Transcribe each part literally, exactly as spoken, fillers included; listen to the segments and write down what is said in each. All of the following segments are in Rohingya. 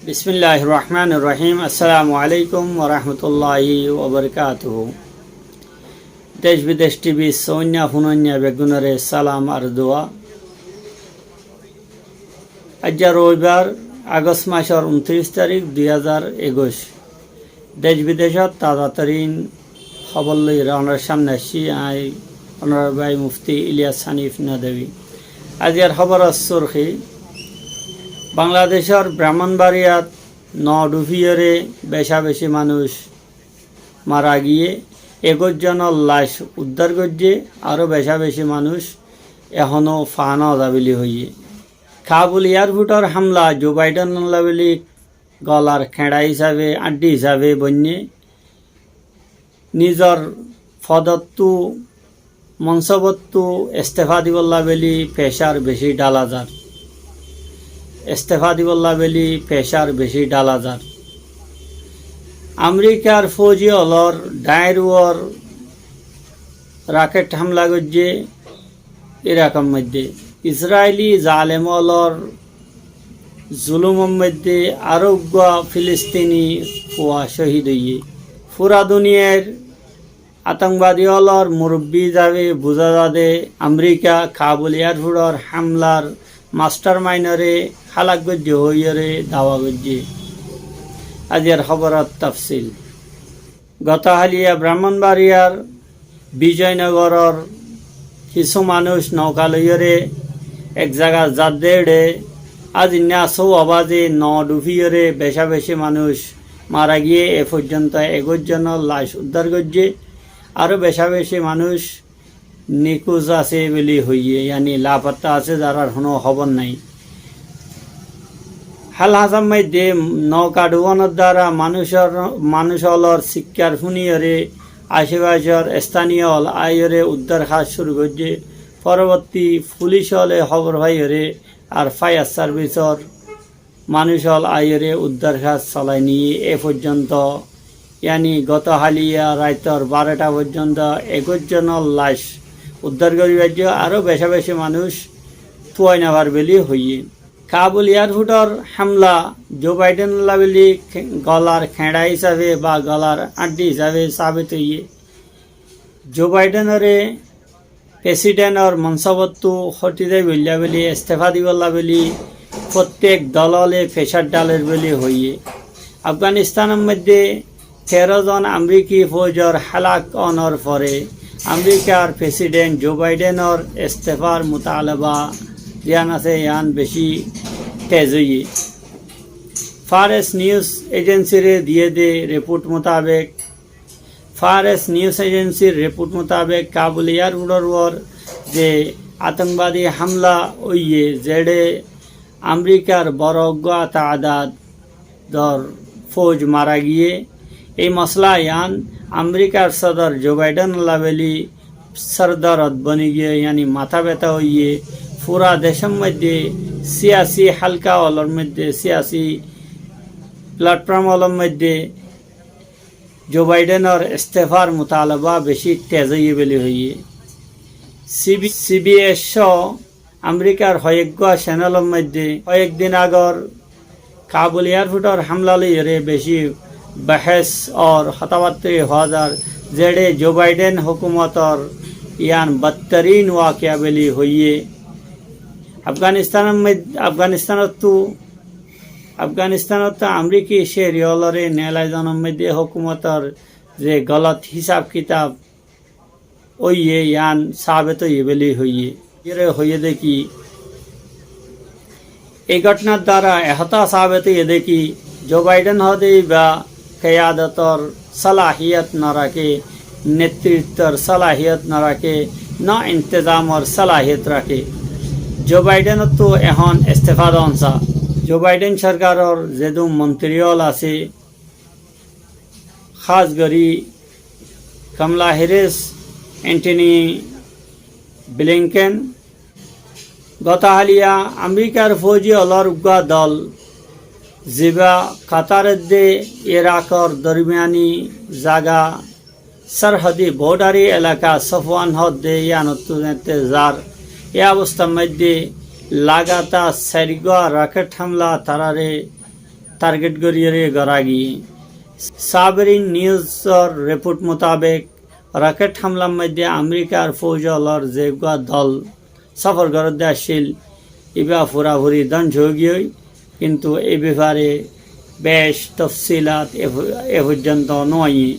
Bismilláhir rohmánir rohím. Assalamu aléikum warahmatulláhi wabarakátuhu. Dec bidec T V sóinna fúnoinna beggúnoré salam ar dua. Aijja roibár, Agost macór untiríc tarík, dui házar ekuic. Dec bidecót taza tarín hóbor loi onorar sámne aiccí, añí onorar bái Mufti Iliyas Hanif Nadwi. Aijjar hóboror surhí, Bangladecór Brahmanbariyat no dhufiyóre becabeci manúic mara giyé, ekuic zonor lac uddár goijjé, aró becabeci manúic ehóno faa no za buli hoiyé. Kabul eyarfótor hámla Joe Biden olla buli golar keñça hísabe, añçí hísabe boinné, nizor fodottú, monsobottú estefa dibolla buli fecar beci dhála zar. Estefa dibolla buli fecar beci dhála zar. Amerikar fóuji olor dhañr uore raket hámla goijjé Irakor moiddé. Israili zalem olor zulumor moiddé aró uggúa Filistini fua cóhid óiye. Fura duniyair atongbazi olor murubbi hísabe buzá za de Amerika Kabul eyarfótor hámlar mastar mainoré hálak goijjé hoiyóre dawa goijjé. Aijjar hóboror tafsil. Goto háliya Brahmanbariyar Bijoynogoror kissú manúic nouka loiyóre ek zagat zadde éçe aijja sóu baze no dhufiyóre becabeci manúic mara giyé. E foijjonto ekuic zonor lac uddár goijjé, aró becabeci manúic nikus asé buli hoiyé, yáni lapatta asé, zarar honó hóbor nái. Hál hañsar moiddé nouka dhufánor duara manúicor, manúic olor sikkar fúniyóre acefacor estaniyo ol aiyóre uddár ham cúru goijjé. Foroborti fulic ole hóbor faiyóre ar fayar sarbisor manúic ol aiyóre uddár ham solai niyé. E foijjonto, yáni goto háliya raitor barota foijjonto ekuic zonor lac uddár gorí faijjé, aró becabeci manúic tuwai no fare buli hoiyé. Kabul eyarfótor hámla Joe Biden olla buli ke-, golar keñça hísabe ba golar añçí hísabe sabit óiye. Joe Bidenoré fesidentor monsobottú hóti zaibolla buli, estefa dibolla buli fottek dol ole fecar dháler buli hoiyé. Afganistanor moiddé teró zon Ameriki foujor hálak ónor fore Amerikar fesiden Joe Bidenor estefar mutalaba ziyán asé, yían beci tez óiye. Fars News Agencyre diyé de report mutabek, Fars News Agencyer report mutabek, Kabul eyarfótor uore ze atongbazi hámla óiye, zeçe Amerikar boro uggúa taadador fouj mara giyé, ei mosola yían Amerikar sodor Joe Biden olla buli sardorot boni giyé, yáni matá beta óiye. Fura decor moiddé siyasi hálka olor moiddé, siyasi platform olor moiddé Joe Bidenor estefar mutalaba beci tez óiye buli hoiyé. C B, C B S só Amerikar hoyeggúa cenelor moiddé hoyek din agor Kabul eyarfótor hámla loiyóre beci behes or hotábattá hoó zar, zeçe Joe Biden hókumotor yían badtarin wakiya buli hoiyé. Afganistanor moid-, Afganistanottú, Afganistanottú Ameriki cehri olore neelai zonor moiddé hókumotor ze golot hísab kitab óiye, yían sabet óiye buli hoiyé. Ere hoiyé de ki, ei gótnar duara e hotá sabet óiye de ki, Joe Biden hoó de íba keyadotor salahiyot no raké, netrittor salahiyot no raké, no intezamor salahiyot raké. Joe Bidenottú ehón estefa don sa. Joe Biden sorkaror zedún montiri ol asé, hás gorí Kamala Harris, Antony Blinken, goto háliya Amerikar fouji olor uggúa dol, ziba Katar edde Irakor dormiyani zaga sorhodi bodari elaka Safwan hoó de yíanottú zeñtté zar. E obostar moiddé lagatar sairgúa raket hámla tarare target goríyore gorá giyé. Saberin Newsor report mutabek, rocket hámlar moiddé Amerikar fóuj ólor ze uggúa dol sófor goródde accíl, íba furafuri dóngco ói giyói, kintu e befare bec tofsilat e fo-, e foijjonto no aiyé.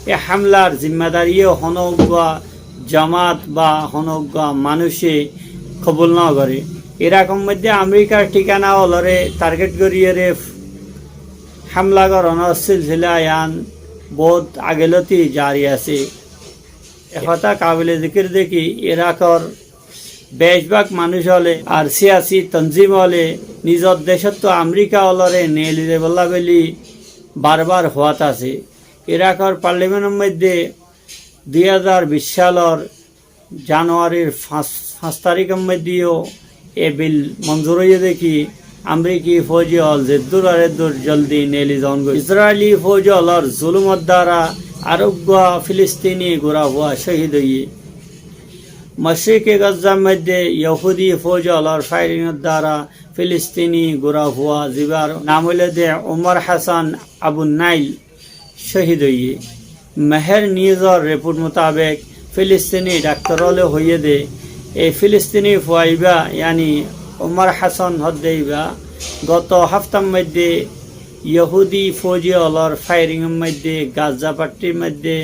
E hámlar zimmadari yó honó uggúa jamat ba honó uggúa manúice kobul no goré. Irakor moiddé Amerikar thikana ólore target goríyore hámla gorónor silsila yián bout agelóti jari asé. E hotá kabile zikir de ki, Irakor becbák manúic óle ar siyasi tonzim óle nizor decóttu Amerika ólore neeli debolla buli barbar hoót asé. Irakor parlimentor moiddé dui házar bic salor januarir fañs, fañs tarikor moiddé yó e bil monzur óiye de ki, Ameriki fóuji ól zeddúr ar eddúr zoldi neeli zon goi. Israili fóuji ólor zulumor dara ar uggúa Filistini gurafua cóhid óiye. Mocrike Gazzar moiddé Yohudi fóuji ólor fairingor dara Filistini gurafua, zibar nam óilde Umar Hasan Abu Nail, cóhid óiye. Meher Newsor report mutabek, Filistini daktor óle hoiyé de, e Filistini fua íba, yani Umar Hasan hoódde íba, goto háftar moiddé Yohudi fóuji ólor fairingor moiddé Gazza pattir moiddé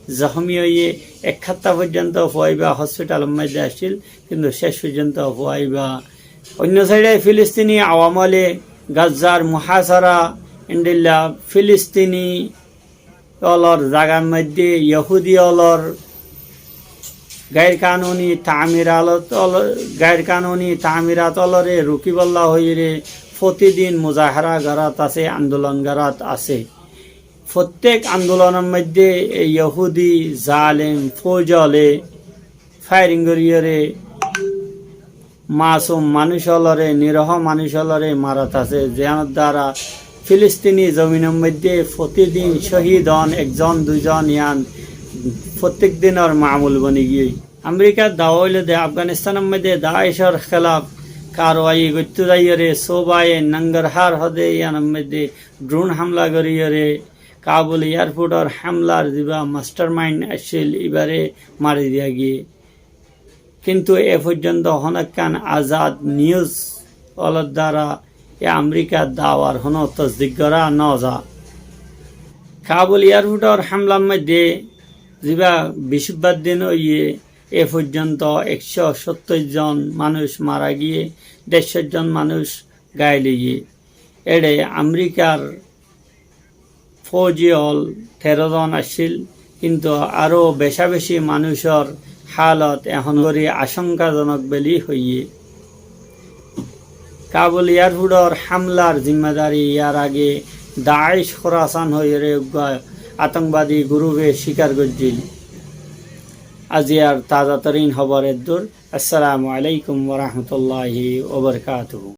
zohmi óiye, ek háfta foijjonto fua íba hospitalor moiddé accíl, kintu céc foijjonto fua íba. Oinno saide Filistini awam óle Gazzar muhasara endilla Filistini ólor zagar moiddé Yohudi ólor gair kanuni tamirat ól-, gair kanuni tamirat ólore rukibólla hoiyóre fotidin muzahara gorát asé, andolon gorát asé. Fottek andolonor moiddé e Yohudi zalem fóuj óle fairing goríyore masum manúic ólore, niroho manúic ólore marat asé, ziyánor dara Filistini zominor moiddé fotidin cóhid ón ekzon duizon, yián fottek dinor mamul boni giyói. Amerikar dawa óilde Afganistanor moiddé Daicor hélaf karwai goittó zaiyóre sóbaye Nangarhar hoódde yiánor moiddé drone hámla goríyore Kabul airportor hámlar ziba mastermind accíl íbare mari diya giyé. Kintu e foijjonto honó ekkán Azad News ólor dara e Amerikar dawar honó tosdik gorá no za. Kabul airportor hámlar moiddé ziba bicíbbar din óiye, e foijjonto ekcó sóttoir zon manúic mara giyé, dercó zon manúic gail óiye. Eçe Amerikar fóuji ól teró zon accíl, kintu aró becabeci manúicor hálot ehón gorí acóngkajonok buli hoiyé. Kabul airportor hámlar zimmadari yar age Daic Khorasan hoiyóre uggúa atongobadi gurufe cíkar goijjíl. Aziyar tazatorin hóbor eddúr. Assalamu alaikum wa rahmatullahi wa barakatuhu.